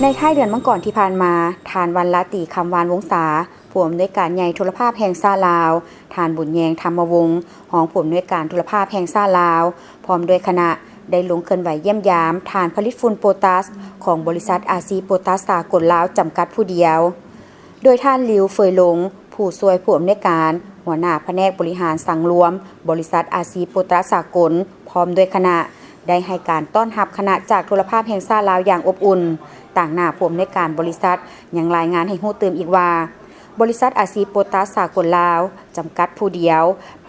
ໃນທ້າຍເດືອນມັງກອນທີ່ຜ່ານມາ, ທ່ານ ວັນລາຕີ ຄຳວານວົງສາ, ຜູ້ອຳນວຍການໃຫຍ່ໂທລະພາບແຫ່ງຊາດລາວ, ທ່ານ ບຸນແຍງ ທຳມະວົງ, ຮອງຜູ້ອຳນວຍການໂທລະພາບແຫ່ງຊາດລາວ ພ້ອມດ້ວຍຄະນະ ໄດ້ລົງເຄື່ອນໄຫວຢ້ຽມຢາມຖານຜະລິດຝຸ່ນໂປຕາສຂອງບໍລິສັດ ອາຊີ ໂປຕາສສາກົນລາວ ຈຳກັດຜູ້ດຽວ, ໂດຍທ່ານ ລິວ ເຟີຍລົງ, ຜູ້ຊ່ວຍຜູ້ອຳນວຍການ ຫົວໜ້າພະແນກບໍລິຫານສັງລວມ ບໍລິສັດ ອາຊີ ໂປຕາສສາກົນ ພ້ອມດ້ວຍຄະນະ ໄດ້ໃຫ້ການຕ້ອນຮັບຄະນະຈາກໂທລະພາບແຫ່ງຊາດລາວຢ່າງອົບອຸ່ນ. ຕາງໜ້າຜູ້ອຳນວຍການບໍລິສັດ ຍັງລາຍງານໃຫ້ຮູ້ຕື່ມອີກວ່າ, ບໍລິສັດ ອາຊີ ໂປຕາສສາກົນລາວ ຈຳກັດຜູ້ດຽວ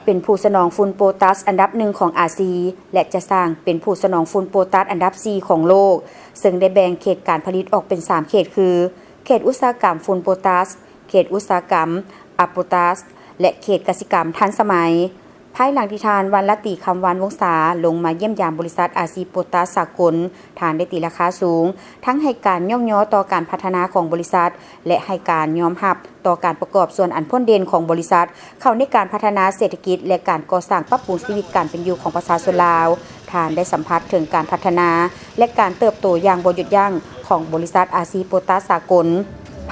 ເປັນຜູ້ສະໜອງຝຸ່ນໂປຕາສອັນດັບໜຶ່ງຂອງອາຊີ ແລະ ຈະສ້າງເປັນຜູ້ສະໜອງຝຸ່ນໂປຕາສອັນດັບສີ່ຂອງໂລກ, ເຊິ່ງໄດ້ແບ່ງເຂດການຜະລິດອອກເປັນສາມເຂດຄື ເຂດອຸດສາຫະກຳຝຸ່ນໂປຕາສ, ເຂດອຸດສາຫະກຳອາໂປຕາສ ແລະ ເຂດກະສິກຳທັນສະໄໝ. ພາຍຫຼັງທີ່ທ່ານ ວັນລາຕີ ຄຳວານວົງສາ ລົງມາຢ້ຽມຢາມບໍລິສັດ ອາຊີ ໂປຕາສສາກົນ, ທ່ານໄດ້ຕີລາຄາສູງ, ທັງໃຫ້ການຍ້ອງຍໍຕໍ່ການພັດທະນາຂອງບໍລິສັດ ແລະ ໃຫ້ການຍອມຮັບຕໍ່ການປະກອບສ່ວນອັນພົ້ນເດັ່ນຂອງບໍລິສັດ ເຂົ້າໃນການພັດທະນາເສດຖະກິດ ແລະ ການກໍ່ສ້າງປັບປຸງຊີວິດການເປັນຢູ່ຂອງປະຊາຊົນລາວ. ທ່ານໄດ້ສຳຜັດເຖິງການພັດທະນາ ແລະ ການເຕີບໂຕຢ່າງບໍ່ຢຸດຢັ້ງຂອງບໍລິສັດ ອາຊີ ໂປຕາສສາກົນ.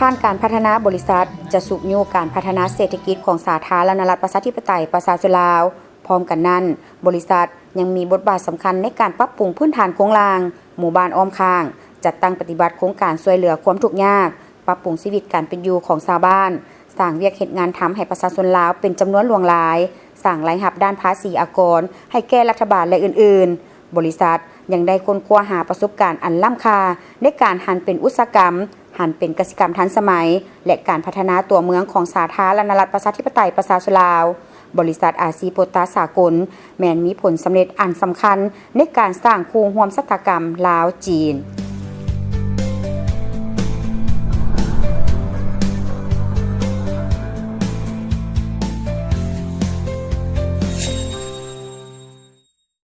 ຜ່ານການພັດທະນາບໍລິສັດ ຈະຊຸກຍູ້ການພັດທະນາເສດຖະກິດຂອງສາທາລະນະລັດ ປະຊາທິປະໄຕ ປະຊາຊົນລາວ. ພ້ອມກັນນັ້ນ, ບໍລິສັດຍັງມີບົດບາດສຳຄັນໃນການປັບປຸງພື້ນຖານໂຄງລ່າງ, ໝູ່ບ້ານອ້ອມຂ້າງ, ຈັດຕັ້ງປະຕິບັດໂຄງການຊ່ວຍເຫຼືອຄວາມທຸກຍາກ, ປັບປຸງຊີວິດການເປັນຢູ່ຂອງຊາວບ້ານ, ສ້າງວຽກເຮັດງານທຳໃຫ້ປະຊາຊົນລາວເປັນຈຳນວນຫຼວງຫຼາຍ, ສ້າງລາຍຮັບດ້ານພາສີອາກອນໃຫ້ແກ່ລັດຖະບານ ແລະ ອື່ນໆ. ບໍລິສັດຍັງໄດ້ຄົ້ນຄວ້າຫາປະສົບການອັນລ້ຳຄ່າໃນການຫັນເປັນອຸດສາຫະກຳ, ຫັນເປັນກະສິກຳທັນສະໄໝ ແລະ ການພັດທະນາຕົວເມືອງຂອງສາທາລະນະລັດ ປະຊາທິປະໄຕ ປະຊາຊົນລາວ. ບໍລິສັດ ອາຊີ ໂປຕາສສາກົນ ແມ່ນມີຜົນສຳເລັດອັນສຳຄັນໃນການສ້າງຄູ່ຮ່ວມຊະຕາກຳລາວ-ຈີນ.